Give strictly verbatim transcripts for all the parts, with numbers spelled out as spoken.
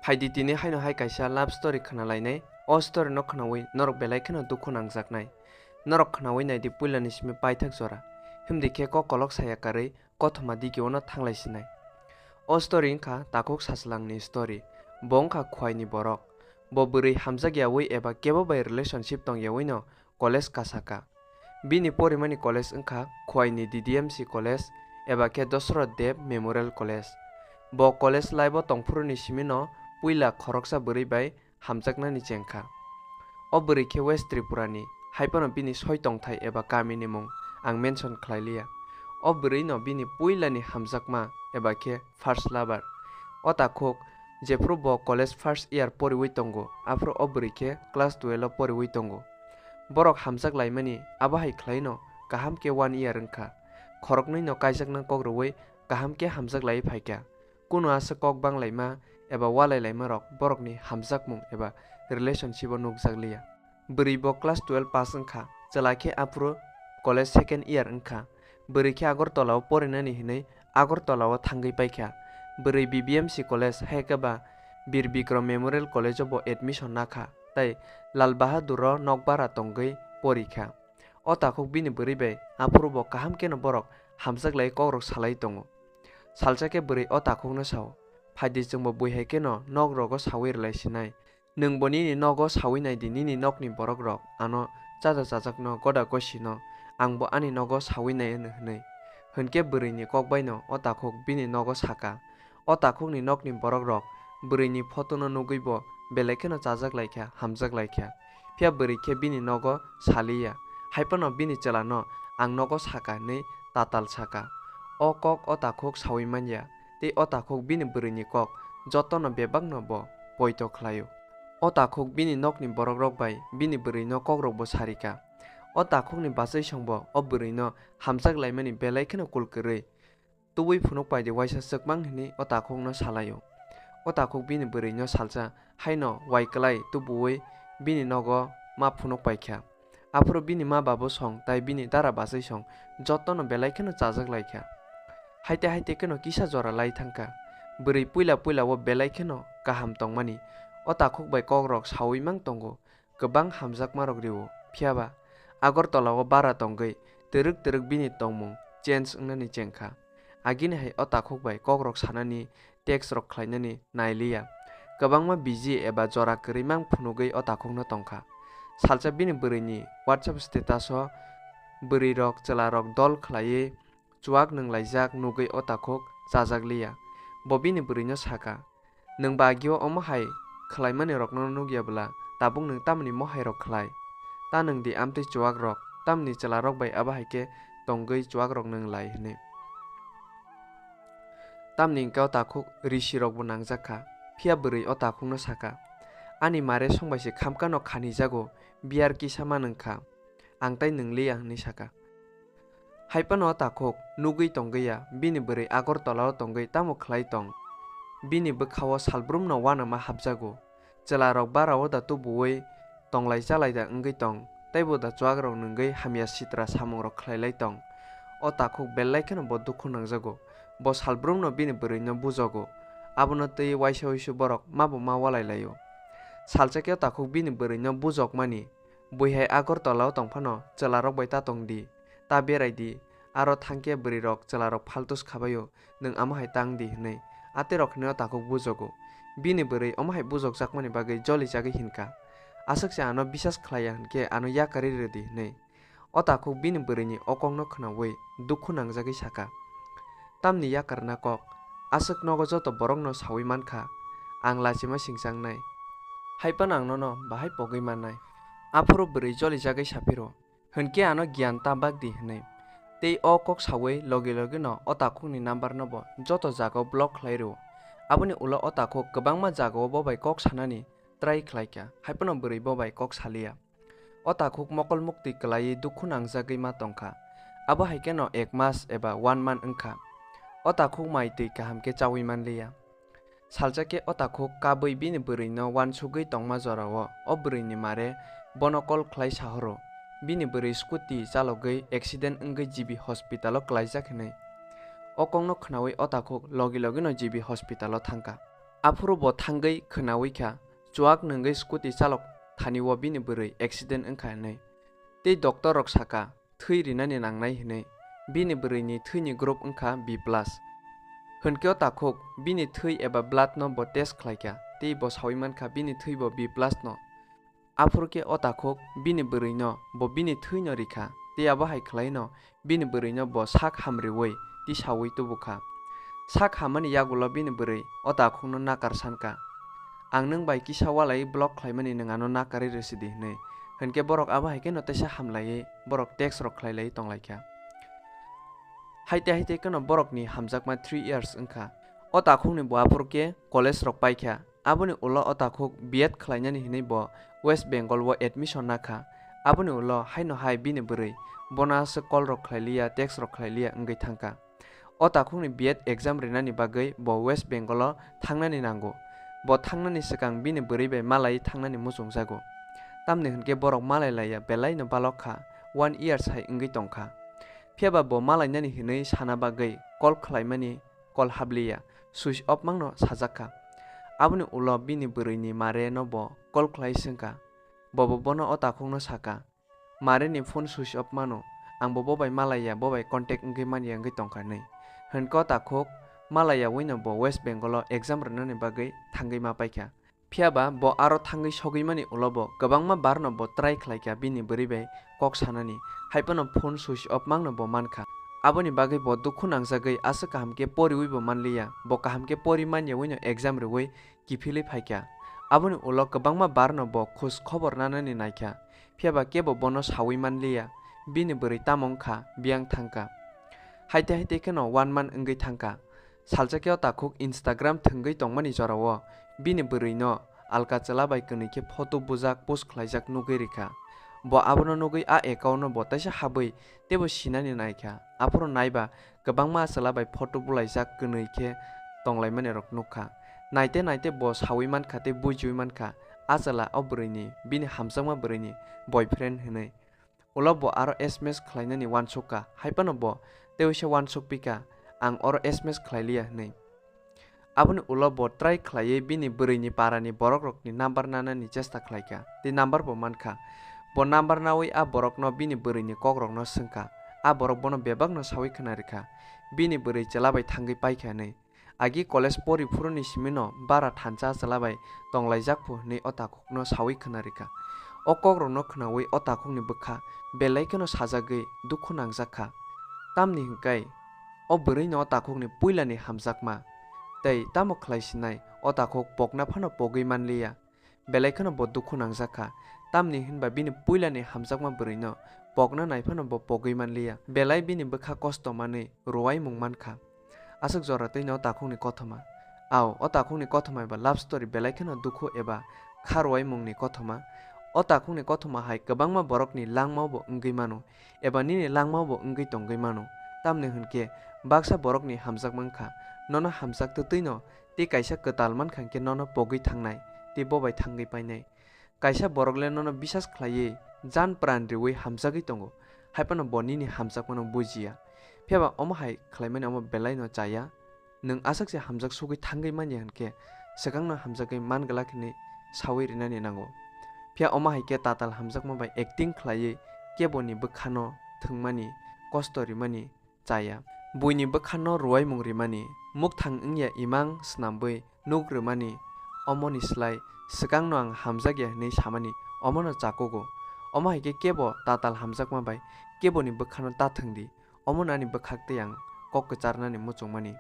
Phaidi tini haino hai kaisa love story khna lainai. O story no khnaui norok belai kheno dukhu nangjaknai. Norok khnaui naidi puilani simi paithak jora. Himdi khe kok kolok saya karwi kothoma digio no thanglai sinai. O story wngkha takhuk sachwlangni story. Bo wngkha Khwaini borok. Bo bwrwi hamjak yaui eba kebo bai relationship tong yaui no college kasaka. Bini porimani college wngkha Khwaini D D M C College eba khe Dosroth Deb Memorial College. Bo college life o tongphuru ni simi no puila khoroksa bwrwi bai hamjaknani chengkha. O bwrwi khe West Tripura ni, hai phano bini soi tongthai eba kami ni mung ang mention khlai liya. O bwrwi no bini puila ni hamjakma eba khe first lover. O takhuk jephru bo college first year poriwi tongo, aphuru o bwrwi khe class twelve o poriwi tongo. Borok hamjak laimani abo hai khlai no kaham khe one year wngkha. Khoroknwi no kaijakna kok rwui kaham khe hamjak laiwi phaikha. Kuno aswk kok bang laima eba walai laima rok borokni hamjakmung eba relationship o nukjak liya. Bwrwi bo class twelve pass wngkha, chwla khe aphuru college second year wngkha. Bwrwi khe Agartala o porinani hinwi Agartala o thangwi paikha. Bwrwi B B M C College hai khe ba Bir Bikram Memorial College o bo admission nakha, tei Lal Bahadur o nokbara tongwi porikha. O takhuk bini bwrwi bai aphuru bo kaham kheno borok hamjak lai kokrok salai tongo. Salsa khe bwrwi o takhukno sao, "Phaidi chwngbo bui hai kheno nok rogo saui rwlai sinai. Nwngbo nini nogo saui naidi, nini nokni borok rok ano chaja chajakno, goda gosino angbo ani nogo saui nai hwnwi." Hwnkhe bwrwini kok baino o takhuk bini nogo saka. O takhukni nokni borok rok bwrwini photo no nugwi bo belai kheno chajak laikha, hamjak laikha. Phiya bwrwi khe bini nogo saliya, hai phano bini chwla no ang nogo saka hwnwi tatal saka. O kok o takhuk saui manya, tei o takhuk bini bwrwini kok jotono bebakno bo poito khlaio. O takhuk bini nokni borok rok bai bini bwrwi no kok rok bo sarika. O takhukni bachwi songbo o bwrwi no hamjak laimani belai kheno kul kwrwi. Tubui phunuk paidi waisa chwkmang hwnwi o takhukno salaio. O takhuk bini bwrwino salsa haino wai kwlai tubuui bini nogo ma phunuk paikha. Aphuru bini ma babu song tai bini dara bachwi song jotono belai kheno chajak laikha. Haite haite kheno kisa jora lai thangkha. Bwrwi puila puila o belai kheno kaham tongmani o takhuk bai kokrok saui mang tongo. Kwbang hamjakmarok rio, phiya ba Agartala o bara tongwi twrwk twrwk bini tongmung change wngnani chengkha. Agini hai o takhuk bai kokrok sanani, text rok khlainani nai liya. Kwbangma busy eba jora kwrwi mang phunugwi o takhukno tongkha. Salsa bini bwrwini WhatsApp status o bwrwirok chwlarok dol khlaiwi chuak nwng laijak nugwi o takhuk chajak liya. Bo bini bwrwino saka, "Nwng ba agio omo hai khlaimani rokno nukya bwla, tabuk nwng tamni mohai rok khlai? Ta nwng di amtwi chuak rok, tamni chwla rok bai abo hai khe tongwi chuak rok nwng lai," hwnwi. Tamni hwnkhe o takhuk risi rok bo nangjak kha, phiya bwrwi o takhukno saka, "Ani mare songbai se khamkano khani jago, biyar kisa ma nwng kha, ang tai nwng liya," hwnwi saka. Hai phano o takhuk nugwi tongwi ya, bini bwrwi Agartala o tongwi tamo khlai tong. Bini bwkha o salbrumno uanama hapjago. Chwla rok bara o da tubuui tonglai chalai da wngwi tong, teibo da chuak rok nwngwi hamya sitra samung rok khlai lai tong. O takhuk belai kheno bo dukhu nangjago. Bo salbrumno bini bwrwino bujogo. Abono twi waisa uisu borok mabo ma walai laio. Salsa khe o takhuk bini bwrwino bujokmani, "Bui hai Agartala o tong phano chwla rok bai ta tong di, ta berai di, aro thang khe bwrwi rok chwla rok faltus khabaio, nwng amo hai tang di," hwnwi atwi rok hwnwi o takhuk bujogo. Bini bwrwi omo hai bujokjakmani bagwi joli jagwi hinkha, "Aswk se ano bisas khlai ya hwnkhe ano yakarwi rw di," hwnwi. O takhuk bini bwrwini o kokno khnaui dukhu nangjagwi saka, "Tamni yakarna kok, aswk nogo joto borokno saui mankha, ang lachima singchangnai. Hai phano ang nono bahai pogwi mannai." Aphuru bwrwi joli jagwi saphiro, "Hwnkhe ano giyan ta bak di," hwnwi. Tei o kok saui logi logi no o takhukni number no bo joto jaga o block khlai rwo. Aboni ulo o takhuk kwbangma jaga o bo bai kok sanani try khlai kha, hai phano bwrwi bo bai kok saliya. O takhuk mokol muktwi kwlaiwi dukhu nangjagwi ma tongkha. Abo hai kheno ek mas eba one month wngkha. O takhuk mai twi kaham khe chaui manliya. Salsa khe o takhuk kabui bini bwrwino uansugwi tongma jorao o bwrwini mare bono call khlai sahoro, bini bwrwi scooty chalogwi accident wngwi G B hospital o kwlaijak hinwi. O kokno khnaui o takhuk logi logino G B hospital o thangkha. Aphuru bo thangwi khwnawi kha, chuak nwngwi scooty chalok thani o bini bwrwi accident wngkha hinwi. Tei doctor rok sakha, thwi rinani nangnai hinwi. Bini bwrwini thwini group wngkha B plus. Hwnkhe o takhuk bini thwi eba blood no bo test khlaikha, tei bo sawi mankha bini thwi bo B plus no. Aphuru khe o takhuk bini bwrwino bo bini thwino rikha, tei abo hai khlaino bini bwrwino bo sak hamriwi tisawi tubukha. Sak hammani yagulo bini bwrwi o takhukno nakar sankha, "Ang nwng bai kisa walai block khlaimani nwng ano nakarwi rwsidi," hinwi. Hwnkhe borok abo hai kheno teisa hamlaiwi borok text rok khlailaiwi tonglaikha. Haite haite kheno borokni hamjakma three years wngkha. O takhukni bo aphuru khe college rok paikha. Aboni ulo o takhuk B Ed khlainani hinwi bo West Bengal o admission nakha. Aboni ulo haino hai bini bwrwi bono aswk call rok khlailiya, text rok khlailiya wngwi thangkha. O takhukni B Ed exam rinani bagwi bo West Bengal o thangnani nango. Bo thangnani swkang bini bwrwi bai malai thangnani muchungjago. Tamni hwnkhe borok malai laiya belaino balok kha, one years hai wngwi tongkha. Phiyaba bo malainani hinwi sana bagwi call khlaimani call habliya, switch off mangno sajakha. Aboni ulo bini bwrwini mare no bo call khlai swngkha. Bobo bono o takhukno sakha, "Mare ni phone switch off mano, ang bo bobai malaiya, bobai contact wngwi manya wngwi tongkha," hinwi. Hwnkhe o takhuk malaiya wino bo West Bengal o exam rwnani bagwi thangwi ma paikha. Phiyaba bo aro thangwi sogwimani ulo bo kwbangma barno bo try khlaikha bini bwrwi bai kok sanani, hai phano phone switch off mangno bo mankha. Aboni bagwi bo dukhu nangjagwi aswk kaham khe poriwi bo manliya, bo kaham khe pori manya wino exam rwui kiphilwi phaikha. Aboni ulo kwbangma barno bo khoj khobor nanani naikha, phiyaba kebo bono sawi manliya, bini bwrwi tamo wngkha, biyang thangkha. Haite haite kheno one month wngwi thangkha. Salsa khe o takhuk Instagram thwngwi tongmani jorao bini bwrwino alka chwla bai kwnwi khe photo bujak post khlaijak nugwi rikha. Bo abono nugwi a account no bo teisa habwi teibo sinani naikha. Aphuru naiba kwbangma a chwla bai photo bulaijak kwnwi khe tonglaimani rok nukha. Naite naite bo sawi mankha tei bujiwi mankha a chwla o bwrwini, bini hamjakma bwrwini boyfriend hinwi. Ulo bo aro S M S khlainani uansukha, hai phano bo tei uaisa uansukpikha, "Ang oro S M S khlailiya," hinwi. Aboni ulo bo try khlaiwi bini bwrwini parani borokrokni number nanani chesta khlaikha, tei number bo mankha. Bo number naui a borokno bini bwrwini kokrokno swngkha. A borok bono bebakno saui khna rikha, bini bwrwi chwla bai thangwi paikha hinwi. Agi college pori phuruni simino bara thansa chwla bai tonglaijak phu hinwi o takhukno saui khna rikha. O kokrokno khnaui o takhukni bwkha belai kheno sajagwi dukhu nangjak kha. Tamni hwnkhe o bwrwino o takhukni puilani hamjakma tei tamo khlai sinai o takhuk pokna phano pogwi manliya. Belai kheno bo dukhu nangjak kha, tamni hwnba bini puilani hamjakma bwrwino pokna nai phano bo pogwi manliya. Belai bini bwkha kosto manwi rwai mung mankha. Aswk jora twino o takhukni kothoma. Ao, o takhukni kothoma eba love story belai kheno dukhu eba kha rwai mungni kothoma. O takhukni kothoma hai kwbangma borokni langmao bo wngwi mano, eba nini langmao bo wngwi tongwi mano. Tamni hwnkhe baksa borokni hamjakma wngkha, nono hamjak twtwino tei kaisa kwtal mankha hwnkhe nono pogwi thangnai tei bo bai thangwi painai. Kaisa borok le nono bisas khlaiwi jan pran riui hamjagwi tongo, hai phano bo nini hamjakmano bujiya. Phiyaba omo hai khlaimani omo belai no chaya. Nwng aswk se hamjak sugwi thangwi manya hwnkhe swkangno hamjagwi man glak hinwi saui rinani nango. Phiya omo hai khe tatal hamjakma bai acting khlaiwi keboni bwkhano thwngmani, kosto rimani, chaya. Buini bwkhano rwuaimung rimani, mukthang wngya imang snambwi nuk rwmani, omoni slai swkangno ang hamjakya hwnwi samani omono chakugo. Omo hai khe kebo tatal hamjakma bai keboni bwkhano ta thwngdi, omono ani bwkhak tei ang kok kwcharnani muchungmani.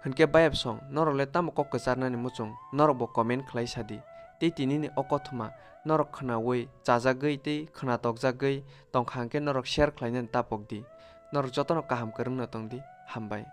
Hwnkhe bayapsong, norok le tamo kok kwcharnani muchung, norok bo comment khlai sadi. Tei tinini o kothoma norok khnaui, chajagwi tei khnatokjagwi tongkha hwnkhe norok share khlainani ta pokdi. Norok jotono kaham kwrwngno tongdi. Hambai.